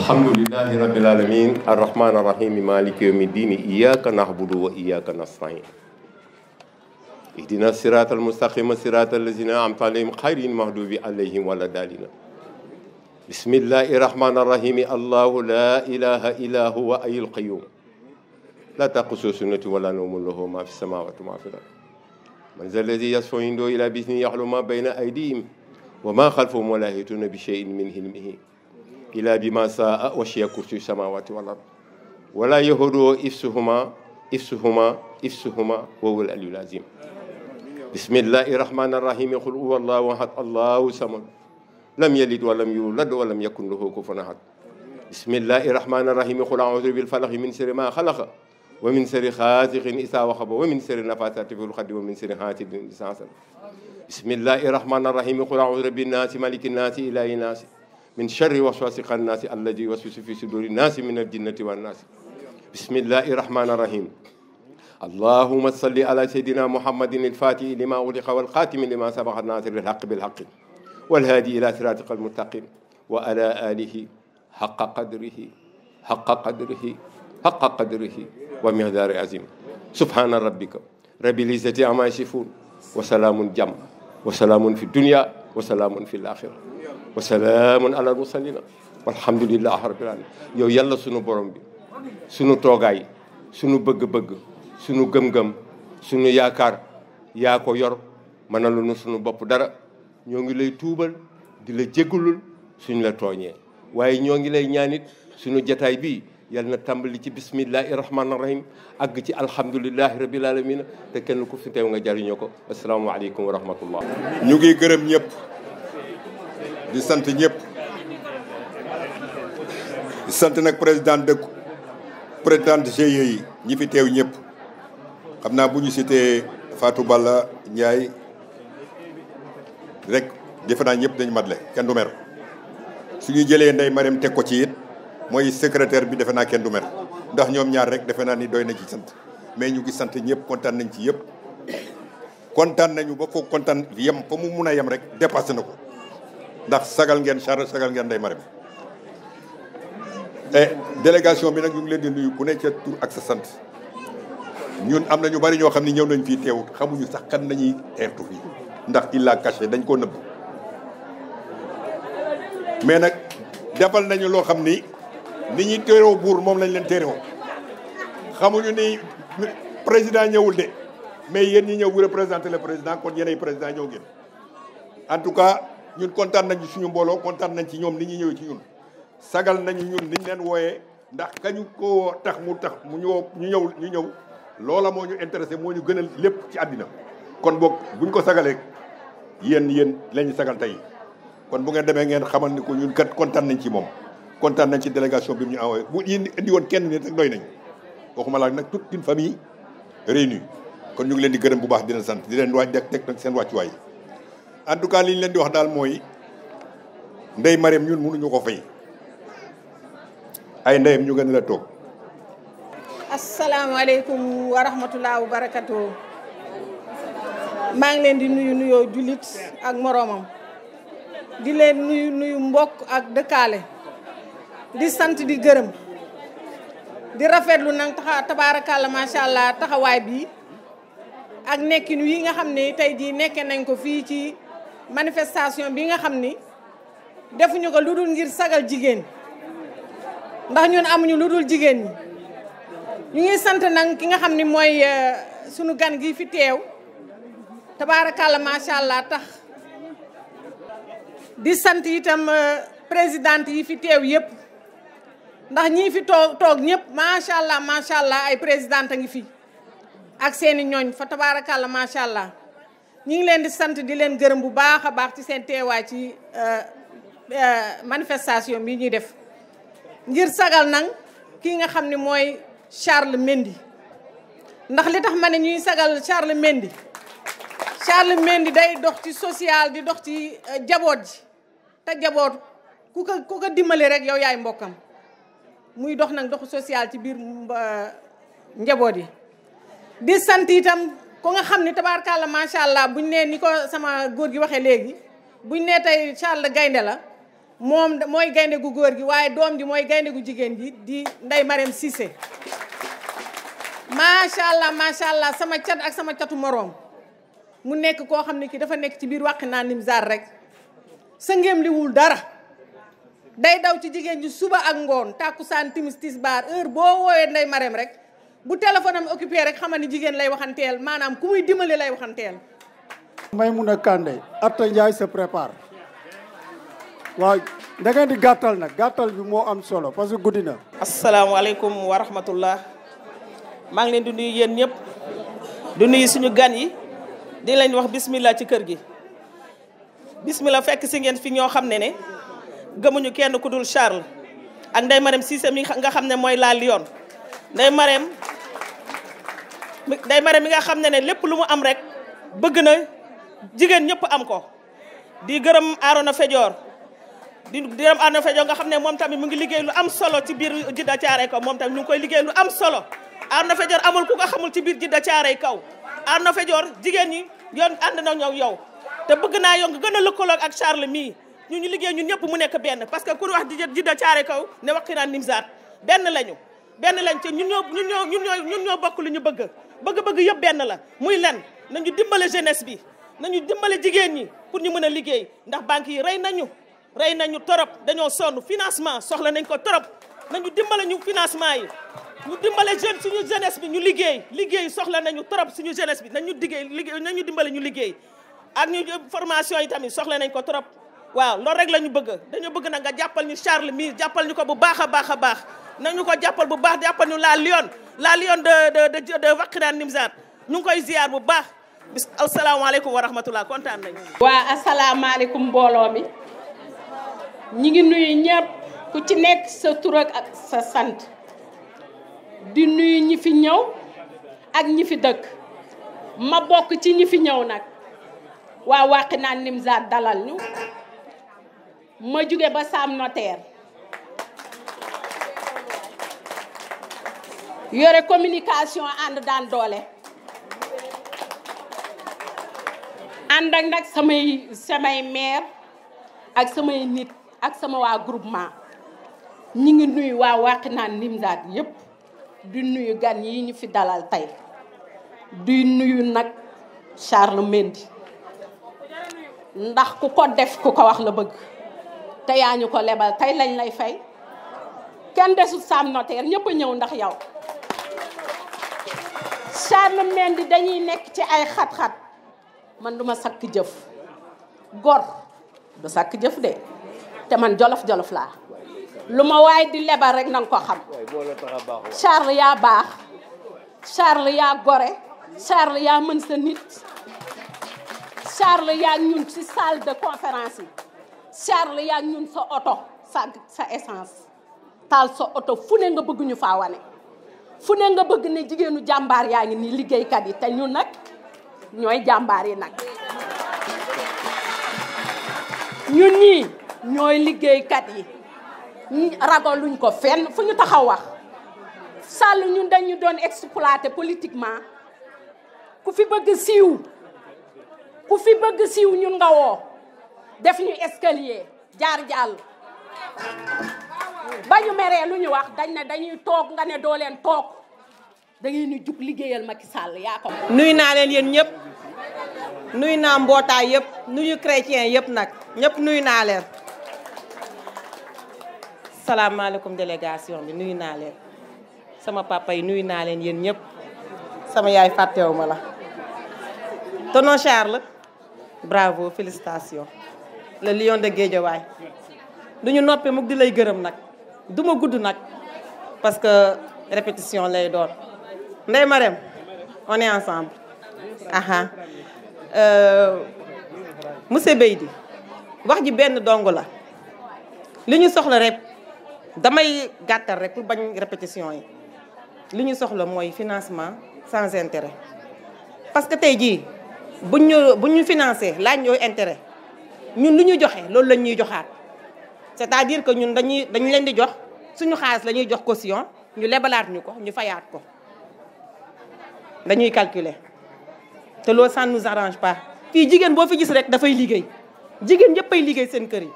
الحمد لله رب العالمين الرحمن الرحيم مالك يوم الدين إياك نعبد وإياك نستعين اهدنا الصراط المستقيم صراط الذين أنعمت عليهم غير المغضوب عليهم ولا الضالين بسم الله الرحمن الرحيم الله لا إله إلا هو حي القيوم لا تأخذه سنة ولا نوم له ما في السماوات وما في الأرض من ذا الذي يشفع عنده إلا بإذنه يعلم ما بين أيديهم وما خلفهم ولا يحيطون بشيء من علمه إلا بما شاء وسع كرسيه السماوات والأرض ولا يؤوده حفظهما وهو العلي العظيم بسم الله الرحمن الرحيم قل هو الله أحد الله الصمد لم يلد ولم يولد ولم يكن له كفوا أحد بسم الله الرحمن الرحيم قل أعوذ بالفلق من شر ما خلق ومن شر غاسق إذا وقب ومن شر النفاثات في العقد ومن شر حاسد إذا حسد بسم الله الرحمن الرحيم قل أعوذ بالناس ملك الناس إله الناس من شر وسواس الناس الذي يوسوس في صدور الناس من الجنة والناس بسم الله الرحمن الرحيم اللهم صل على سيدنا محمد الفاتح لما أغلق والخاتم لما سبق الناصر الحق بالحق والهادي إلى صراطك المستقيم وعلى آله حق قدره ومقدار عظيم سبحان ربك رب العزة عما يصفون وسلام جم وسلام في الدنيا وسلام في الآخرة وسلام على المرسلين والحمد لله رب العالمين yow yàlla sunu borom bi sunu toogaay sunu bëgg-bëgg sunu gëm-gëm sunu yaakaar yaa ko yor mënalu nu sunu bopp dara ñoo ngi lay tuubal di la jégalul suñu la tooñee waaye ñoo ngi lay ñaanit sunu jataay bi yal na tàmbali ci bismillahi rahmaani rahim àgg ci alhamdulillahi rabbil alamin te kenn ku fi teew nga jariñoo ko asalaamaaleykum wa rahmatullah. ñu ngi gërëm ñëpp di sant ñëpp di sant nag président GIE yi ñi fi teew ñëpp xam naa bu ñu cité Fatou Balla Ndiaye rek defe naa ñëpp dañu matle kenn du mer su ñu jëlee Ndeye Mariam teg ko ci it mooy secrétaire bi defe naa kenn du mer ndax ñoom ñaar rek defe naa ni doy na ci sant mais ñu ngi sant ñëpp kontaan nañ ci yëpp kontaan nañu ba foofu kontaan yem fa mu mun a yem rek dépassé na ko ndax sagal ngeen Charles sagal ngeen Ndeye Mariam délégation bi nag ñu ngi leen di nuyu ku ne ca tur ak sa sant ñun am na ñu bari ñoo xam ne ñëw nañ fii teew xamuñu sax kan nañuy teertu fii ndax il l'a caché dañ koo nëbb mais nag defal nañu loo xam ni ñuy teeroo buur moom lañ leen teeroo xamuñu ni président ñëwul de mais yéen ñi ñëw bu représenter le président kon yéenay président ñëw ngeen en tout cas ñun kontaan nañ ci suñu mbooloo kontaan nañ ci ñoom ni ñuy ñëwee ci ñun sagal nañu ñun niñ leen wooyee ndax kañu ko tax mu ñu ñëw loola moo ñu intéressé moo ñu gënal lépp ci àddina kon boog buñ ko sagalee yéen lañu sagal tey kon bu ngeen demee ngeen xamal ni ko ñun kat kontaan nañ ci moom kontaan nañ ci délégation bi mu ñu envoyé bu indi woon kenn nit rek doy nañ waxuma la nag toute une famille réunie kon ñu ngi leen di gërëm bu baax di leen sant di leen waaj teg nag seen wàccuwaay en tout cas li ñu leen di wax daal mooy Ndeye Mariam ñun mënuñu ko fay ay ndeyam ñu gën la toog. asalaamaaleykum wa rahmatulah wa barakatu maa ngi leen di nuyoo jullit ak moroomam di leen nuyu mbokk ak dëkkaale di sant di gërëm di rafetlu nag tabaarakàlla macha allah taxawaay bi ak nekkin yi nga xam ne tey jii nekke nañ ko fii ci manifestation bi nga xam ni defuñu ko lu dul ngir sagal jigéen ndax ñun amuñu lu dul jigéen ñi. ñu ngi sant nag ki nga xam ni mooy sunu gan gi fi teew tabaarakàlla macha allah tax di sant itam présidente yi fi teew yëpp ndax ñii fi toog ñëpp macha allah ay présidente a ngi fi ak seeni ñooñ fa tabaarakàlla macha allah ñu ngi leen di sant di leen gërëm bu baax a baax ci seen teewaay ci manifestation bi ñuy def ngir sagal nag kii nga xam ni mooy Charles Mendy ndax li tax ma ne ñuy sagal Charles Mendy day dox ci social di dox ci jaboot ji te jaboot ku ko dimbali rek yow yaay mbokkam muy dox nag doxu social ci biir njaboot yi di sant itam ko nga xam ni tabaarkàlla macha allah buñ ne ni ko sama góor gi waxee léegi buñ ne tey Charles gaynde la moom mooy gaynde gu góor gi waaye doom ji mooy gaynde gu jigéen gi di Ndeye Marème Cissé macha allah sama cat ak sama catu moroom mu nekk koo xam ne kii dafa nekk ci biir Wakhinane Nimzatt rek sa ngéem liwul dara day daw ci jigéen ji suba ak ngoon tàkkusaan timis tisbaar heure boo woowee Ndeye Marème rek bu téléphone am occupé rek xamal ni jigéen lay waxanteel maanaam ku muy dimbali lay waxanteel. Maymouna Kandé Atta Ndiaye se prépare waaw da ngeen di gàttal nag gàttal bi moo am solo parce que guddi na. asalaamaaleykum wa rahmatullah maa ngi leen di nuyu yéen ñëpp di nuyu suñu gan yi di leen wax bismillah ci kër gi bismillah fekk si ngeen fi ñoo xam ne gëmuñu kenn ku dul Charles ak Ndeye Marème Cissé mi nga xam ne mooy la Lion Ndeye Marème mi nga xam ne lépp lu mu am rek bëgg na jigéen ñëpp am ko di gërëm Arona Fedior nga xam ne moom tamit mu ngi liggéey lu am solo ci biir Djiddah Thiaroye Kaw moom tamit ñu ngi koy liggéey lu am solo Arona Fedior amul ku ko xamul ci biir Djiddah Thiaroye Kaw Arona Fedior jigéen ñi yoon ànd na ñëw yow te bëgg naa yow nga gën a lëkkaloo ak Charles mii ñu liggéey ñun ñëpp mu nekk benn parce que ku wax Djiddah Thiaroye Kaw ne Wakhinane Nimzatt benn lañ ci ñun ñoo bokk lu ñu bëgg yëpp benn la muy len nañu dimbale jeunesse bi nañu dimbale jigéen ñi pour ñu mën a liggéey ndax banques yi rey nañu torop dañoo sonn financement soxla nañ ko torop nañu dimbale ñu financement yi ñu dimbale suñu jeunesse bi ñu liggéey soxla nañu torop suñu jeunesse bi nañu dimbale ñu liggéey ak ñu formation yi tamit soxla nañ ko torop waaw loolu rek la ñu bëgg dañu bëgg nag nga jàppal ñu Charles mii jàppal ñu ko bu baax a baax nañu ko jàppal bu baax jàppal ñu la Lion de Wakhinane Nimzatt ñu ngi koy ziar bu baax bis asalaamaaleykum wa rahmatullah kontaan nañu. waa asalaamaaleykum mbooloo mi ñi ngi nuyu ñëpp ku ci nekk sa tur ak sa sant di nuyu ñi fi ñëw ak ñi fi dëkk ma bokk ci ñi fi ñëw nag waa Wakhinane Nimzatt dalal ñu ma jóge ba Sam Notaire yore communication ànd daan doole ànd ak nag samay maire ak samay nit ak sama waa groupement ñi ngi nuyu waa Wakhinane Nimzatt yépp di nuyu gan yi ñu fi dalal tey di nuyu nag Charles Mendy ndax ku ko def ku ko wax la bëgg te yaa ñu ko lebal tey lañ lay fay kenn desut Sam Notaire ñëpp a ñëw ndax yow Charles Mendy dañuy nekk ci ay xat-xat man duma sakk jëf gor du sakk jëf de te man jolof laa lu ma waay di lebal rek nanga ko xam Charles yaa baax Charles yaa gore Charles yaa mën sa nit Charles yaa ñun ci salle de conférence yi Charles yaa ñun sa oto sa essence taal sa oto fu ne nga bëgg ñu faa wane fu ne nga bëgg ne jigéenu jàmbaar yaa ngi nii liggéeykat yi te ñun nag ñooy jàmbaar yi nag ñun ñii ñooy liggéeykat yi ragaluñ ko fenn fu ñu taxaw wax Sall ñun dañu doon exploité politiquement ku fi bëgg siiw ñun nga woo def ñu escalier jaar jàll ba ñu meree lu ñu wax dañ ne dañuy toog nga ne doo leen toog da ngeen di jug liggéeyal Macky Sall yaa ko. nuyu naa leen yéen ñëpp nuyu naa mbootaay yëpp nuyu chrétien yëpp nag ñëpp nuyu naa leen. salaamaaleykum délégation bi nuyu naa leen sama papa yi nuyu naa leen yéen ñëpp sama yaay fàttewu ma la. tonton Charles bravo félicitations le lion de Guédiawaye duñu noppi mukk di lay gërëm nag du ma gudd nag parce que répétition lay doon Ndeye Marème on est ensemble aha monsieur Beydi wax ji benn dong la li ñu soxla rek damay gàttal rek pour bañ répétition yi li ñu soxla mooy financement sans intérêt parce que tey jii buñ ñu financé laaj ñooy intérêt ñun lu ñu joxe loolu lañ ñuy joxaat c'est-à-dire que ñun dañu leen di jox suñu xaalis la ñuy jox caution ñu lebalaat ñu ko ñu fayaat ko dañuy calculer te loolu ça ne nous arrange pas fii jigéen boo fi gis rek dafay liggéey jigéen ñëpp ay liggéey seen kër yi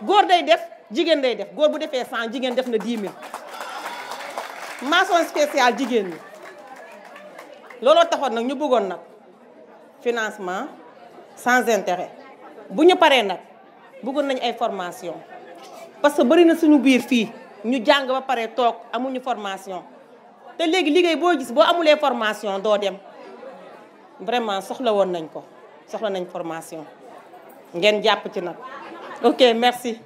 góor day def jigéen day def góor bu defee 100 jigéen def na 10 000 mention spéciale jigéen ñi looloo taxoon nag ñu bëggoon nag financement sans intérêt bu ñu paree nag bëggoon nañu ay formation parce que bari na suñu biir fii ñu jàng ba pare toog amuñu formation te léegi liggéey boo gis boo amulee formation doo dem vraiment soxla woon nañ ko soxla nañ formation ngeen jàpp ci nag ok merci.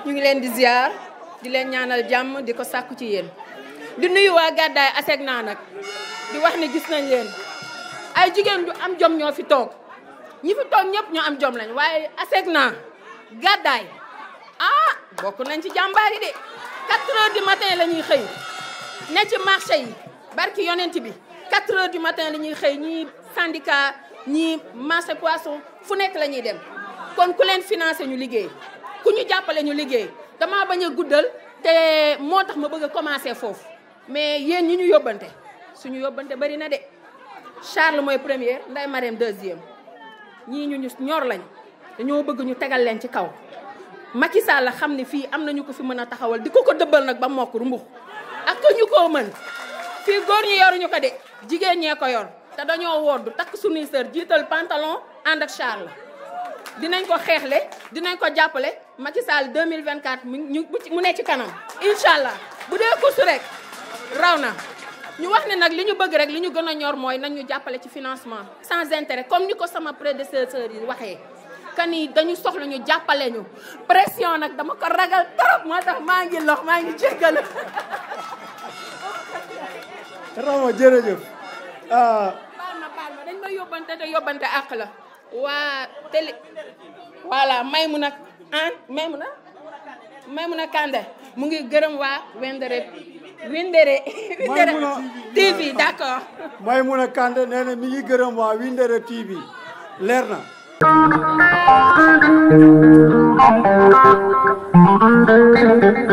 ñu ngi leen di ziar di leen ñaanal jàmm di ko sàkku ci yéen di nuyu waa Gàddaay ASECNA nag di wax ne gis nañ leen ay jigéen ju am jom ñoo fi toog ñi fi toog ñëpp ñoo am jom lañ waaye ASECNA Gàddaay bokk nañ ci jàmbaar yi de 4 heures du matin la ñuy xëy ne ci marché yi barki yonent bi 4 heures du matin la ñuy xëy ñii syndicat ñii marché poisson fu nekk la ñuy dem kon ku leen financé ñu liggéey ku ñu jàppale ñu liggéey damaa bañ a guddal te moo tax ma bëgg a commencé foofu mais yéen ñi ñu yóbbante suñu yóbbante bari na de Charles mooy première Ndeye Marème deuxième ñii ñu ñor lañ dañoo bëgg ñu tegal leen ci kaw Macky Sall la xam ne fii am nañu ko fi mën a taxawal di ko dëbbal nag ba mokk rumbux ak ñu ko mën fii góor ñu yoruñu ko de jigéen ñee ko yor te dañoo woddu takk suñuy sër jiital pantalon ànd ak Charles dinañ ko xeexle dinañ ko jàppale Macky Sall 2024 mu ne ci kanam incha allah bu dee course rek raw na ñu wax ne nag li ñu bëgg rek li ñu gën a ñor mooy nañ ñu jàppale ci financement sans intérêt comme ni ko sama prédécesseur yi waxee kan ni dañu soxla ñu jàppale ñu pression nag dama ko ragal trop moo tax maa ngi lox maa ngi jéggal Rama jërëjëf baal ma dañ ma yóbbante te yóbbante àq la waa télé voilà Maymuna Kande mu ngi gërëm waa Windere TV d'accord Maymuna Kande nee na mi ngi gërëm waa Windere TV leer na